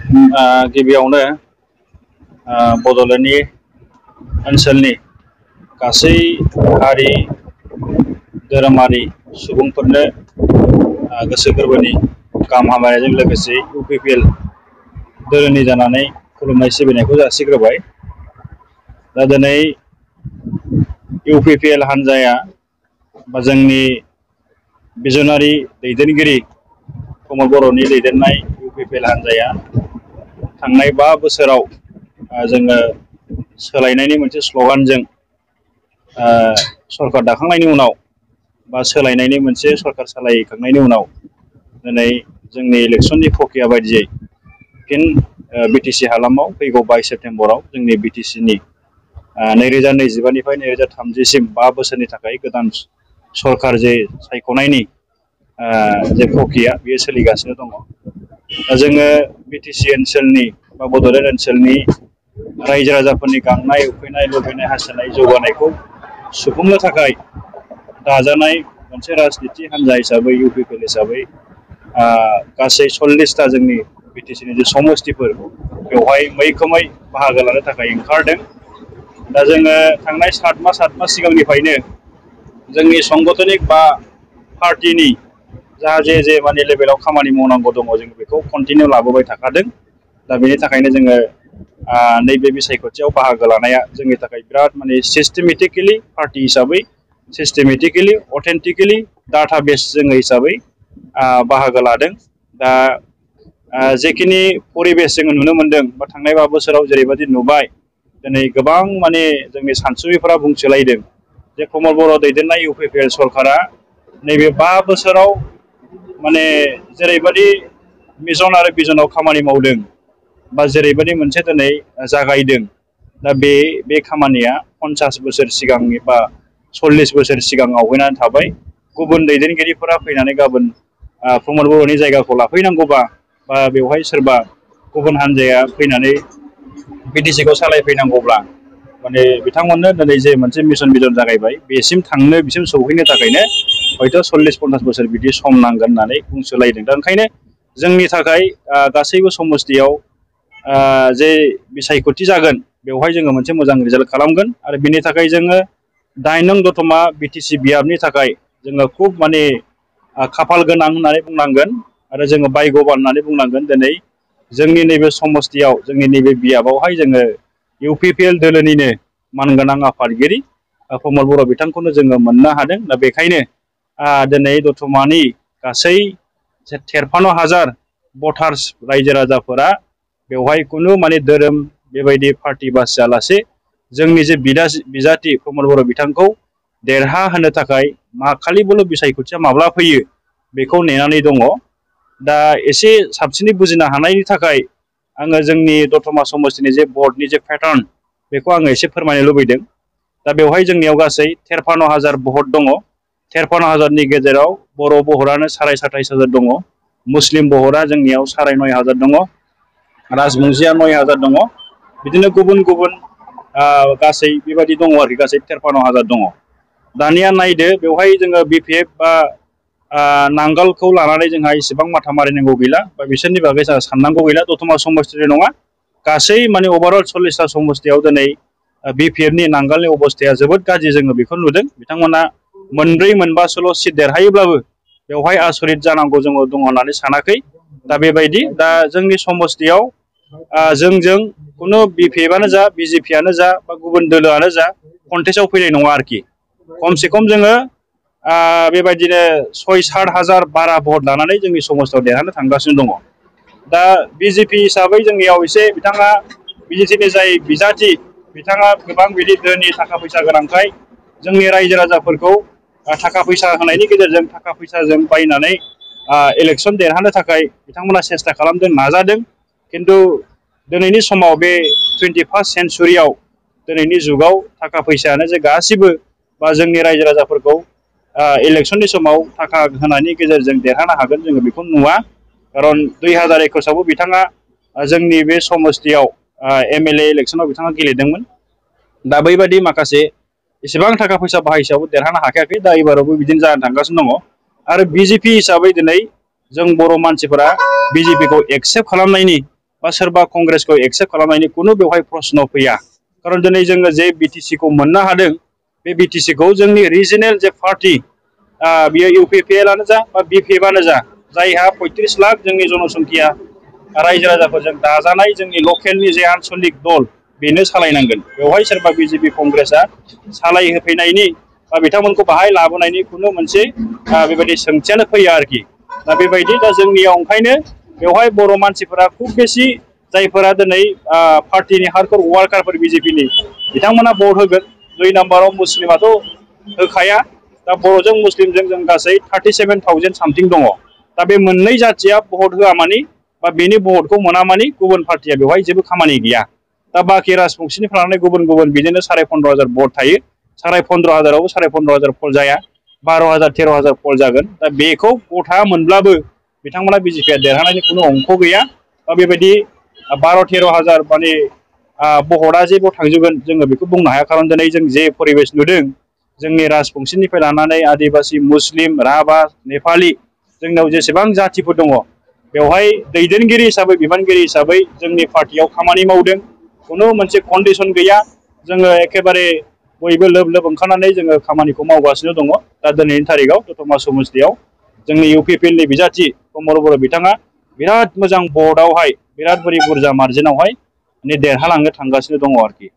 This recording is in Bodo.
गिबियावनो बड'लेण्डनि ओनसोलनि गासै हारि धोरोमारि सुबुंफोरनो गोसो गोरबोनि गाहाम हामलायनायजों लोगोसे UPPL दोलोनि जानानै खुलुमनाय सिबिनायखौ जासिग्रोबाय। दा दिनै UPPL हान्जाया बा जोंनि बिजनारि दैदेनगिरि कमल बर'नि दैदेननाय UPPL हान्जाया थांनाय 5 बोसोराव जोङो सोलायनायनि मोनसे स्ल'गानजों सरकार दाखांनायनि उनाव बा सोलायनायनि मोनसे सरकार सालायखांनायनि उनाव दिनै जोंनि इलेक्सननि प्रक्रिया बायदियै फिन BTC हालामाव फैगौ 22 सेप्तेम्बराव जोंनि BTCनि 2025निफ्राय 2030 सिम 5 बोसोरनि थाखाय गोदान सरकार जे सायख'नायनि जे प्रक्रिया बेयो सोलिगासिनो दङ। जोङो BTC ओनसोलनि बा बड'लेण्ड ओनसोलनि रायजो राजाफोरनि गांनाय उखैनाय लुबैनाय हास्थायनाय जौगानायखौ सुफुंनो थाखाय दाजानाय मोनसे राजनिति हान्जा हिसाबै UPPL हिसाबै गासै 40टा जोंनि BTCनि जे समस्तिफोर बेवहाय मैखोमै बाहागो लानो थाखाय ओंखारदों। दा जोङो थांनाय 7 मास सिगांनिफ्रायनो जोंनि संगठनिक बा पार्टिनि जा जे माने लेभेलाव खामानि मावनांगौ दङ जों बेखौ कन्टिनिउ लाबोबाय थाखादों। दा बेनि थाखायनो जोङो नैबे बिसायख'थियाव बाहागो लानाया जोंनि थाखाय बिराद माने सिस्टेमेटिकेलि पार्टी हिसाबै सिस्टेमेटिकेलि अथेन्टिकेलि डाटा बेस जोङो हिसाबै बाहागो लादों। दा जेखिनि परिबेस जोङो नुनो मोनदों बा थांनाय 5 बोसोराव जेरैबायदि नुबाय दिनै गोबां माने जोंनि सानसुमैफोरा बुंसोलायदों जे कमल बर' दैदेननाय UPPL सरकारा नैबे 5 बोसोराव माने जेरैबायदि मिशन आरो भिजनाव खामानि मावदों बा जेरैबायदि मोनसे दिनै जागायदों दा बे खामानिया 50 बोसोर सिगांनि बा 40 बोसोर सिगां आवगायनानै थाबाय। गुबुन दैदेनगिरिफोरा फैनानै गाबोन प्रमद बर'नि जायगाखौ लाफैनांगौबा बा बेवहाय सोरबा गुबुन हान्जाया फैनानै BTCखौ सालायफैनांगौब्ला माने बिथांमोननो दिनै जे मोनसे मिशन भिजन जागायबाय बेसिम थांनो बिसिम सौहैनो थाखायनो हयथ' 40-50 बोसोर बिदि सम नांगोन होननानै बुंसोलायदों। दा ओंखायनो जोंनि थाखाय गासैबो समस्तियाव जे बिसायख'थि जागोन बेवहाय जोङो मोनसे मोजां रिजाल्ट खालामगोन आरो बेनि थाखाय जोङो 9 नं दतमा BTC बियाबनि थाखाय जोङो खुब माने खाफाल गोनां होननानै बुंनांगोन आरो जोङो भाग्यबान होननानै बुंनांगोन। दिनै जोंनि नैबे समस्तियाव जोंनि नैबे बियाबावहाय जोङो UPPL दोलोनिनो मानगोनां आफादगिरि कमल बर' बिथांखौनो जोङो मोननो हादों। दा बेखायनो दिनै दतमानि गासै 53,000 भटार्स रायजो राजाफोरा बेवहाय खुनु माने धोरोम बेबायदि पार्टी बासियालासे जोंनि जे बिजाथि कमल बर' बिथांखौ देरहाहोनो थाखाय खालिबोल' बिसायख'थिया माब्ला फैयो बेखौ नेनानै दङ। दा एसे साबसिनै बुजिनो हानायनि थाखाय आङो जोंनि दतमा समस्तिनि जे भटनि जे पेटार्न बेखौ आङो एसे फोरमायनो लुबैदों। दा बेवहाय जोंनियाव गासै 53,000 भट दङ। 53,000नि गेजेराव बर' भटानो 27,500 दङ। मुस्लिम भटा जोंनियाव 9,500 दङ। राजबंसिया 9,000 दङ। बिदिनो गुबुन गुबुन गासै बेबायदि दङ आरोखि गासै 53,000 दङ। दानिया नायदो बेवहाय जोङो BPF बा नांगोलखौ लानानै जोंहा इसेबां माथा मारिनांगौ गैला बा बिसोरनि बागै जोंहा साननांगौ गैला। दतमा समस्तिल' नङा गासै माने अभारअल 40टा समस्तियाव दिनै BPFनि नांगोलनि अबस्थाया जोबोद गाज्रि जोङो बेखौ नुदों। बिथांमोना 4 मोनबासोल' सिट देरहायोब्लाबो बेवहाय आसरित जानांगौ जोङो दङ होननानै सानाखै। दा बेबायदि दा जोंनि समस्तियाव जोंजों खुनु BPFआनो जा BJPआनो जा बा गुबुन दोलोआनो जा कन्टेस्टआव फैनाय नङा आरोखि। खमसे खम जोङो बेबायदिनो 6-7 हाजार बारा भट लानानै जोंनि समस्तियाव देरहानो थांगासिनो दङ। दा BJP हिसाबै जोंनियाव एसे बिथाङा BJPनि जाय बिजाथि बिथाङा गोबां बिदि धोनि थाखा फैसा गोनांखाय जोंनि रायजो राजाफोरखौ थाखा फैसा होनायनि गेजेरजों थाखा फैसाजों बायनानै इलेक्सन देरहानो थाखाय बिथांमोना सेस्था खालामदों नाजादों। खिन्थु दिनैनि समाव बे 21st सेन्चुरियाव दिनैनि जुगाव थाखा फैसायानो जे गासिबो बा जोंनि रायजो राजाफोरखौ इलेक्सननि समाव थाखा होनायनि गेजेरजों देरहानो हागोन जोङो बेखौ नुवा। खारन 2021आवबो बिथाङा जोंनि बे समस्तियाव MLA इलेक्सनाव बिथाङा गेलेदोंमोन। दा बैबायदि माखासे एसेबां थाखा फैसा बाहायसेयावबो देरहानो हाखायाखै। दा एबारावबो बिदिनो जानानै थांगासिनो दङ। आरो BJP हिसाबै दिनै जों बर' मानसिफोरा BJPखौ एक्सेप्ट खालामनायनि बा सोरबा कंग्रेसखौ एक्सेप्ट खालामनायनि खुनु बेवहाय प्रश्न फैया खारन दिनै जोङो जे बिटिसि खौ मोननो हादों बे बिटिसि खौ जोंनि रिजनेल जे पार्टी बियो इउपिपिएल आनो जा बा बिपिएफ आनो जा जायहा 35 लाख जोंनि जनसंख्या रायजो राजाफोरजों दाजानाय जोंनि लकेलनि जे आनसलिक दल बेनो सालायनांगोन बेवहाय सोरबा बिजेपि कंग्रेसआ सालायहोफैनायनि बा बिथांमोनखौ बाहाय लाबोनायनि खुनु मोनसे बेबायदि सोंथियानो फैया आरोखि दा बेबायदि दा जोंनियाव ओंखायनो बेवहाय बर' मानसिफोरा खुब बेसि जायफोरा दिनै पार्टीनि हार्डकोर वार्कारफोर बिजेपिनि बिथांमोना भट होगोन 2 नाम्बाराव मुस्लिमाथ' होखाया दा बर'जों मुस्लिमजों जों गासै 37,000 सामथिं दङ दा बे मोननै जाथिया भट होआ मानि बा बेनि भटखौ मोना मानि गुबुन पार्टीया बेवहाय जेबो खामानि गैया दा बाखि राजबंशीनिफ्राय लानानै गुबुन गुबुन बिदिनो 15,500 भट थायो 15,500आवबो 15,500 फल जाया 12,000 13,000 फल जागोन दा बेखौ गथा मोनब्लाबो बिथांमोना बिजेपिया देरहानायनि खुनु अंख गैया बा बेबायदि 12-13,000 माने भटआ जे बेयाव थांजोबगोन जोङो बेखौ बुंनो हाया खारन दिनै जों जे परिबेस नुदों जोंनि राजबंशीनिफ्राय लानानै आदिबासि मुस्लिम राभा नेपालि जोंनाव जेसेबां जातिफोर दङ बेवहाय दैदेनगिरि हिसाबै बिबानगिरि हिसाबै जोंनि पार्टीयाव खामानि मावदों खुनु मोनसे कन्डिशन गैया जोङो एखेबारे बयबो लोब लोब ओंखारनानै जोङो खामानिखौ मावगासिनो दङ दा दिनैनि तारिखआव दतमा समस्तियाव जोंनि इउपिपिएलनि बिजाथि कमल बर' बिथाङा बिराद मोजां भटआवहाय बिराद बुरजा मार्जिनावहाय माने देरहालांनो थांगासिनो दङ आरोखि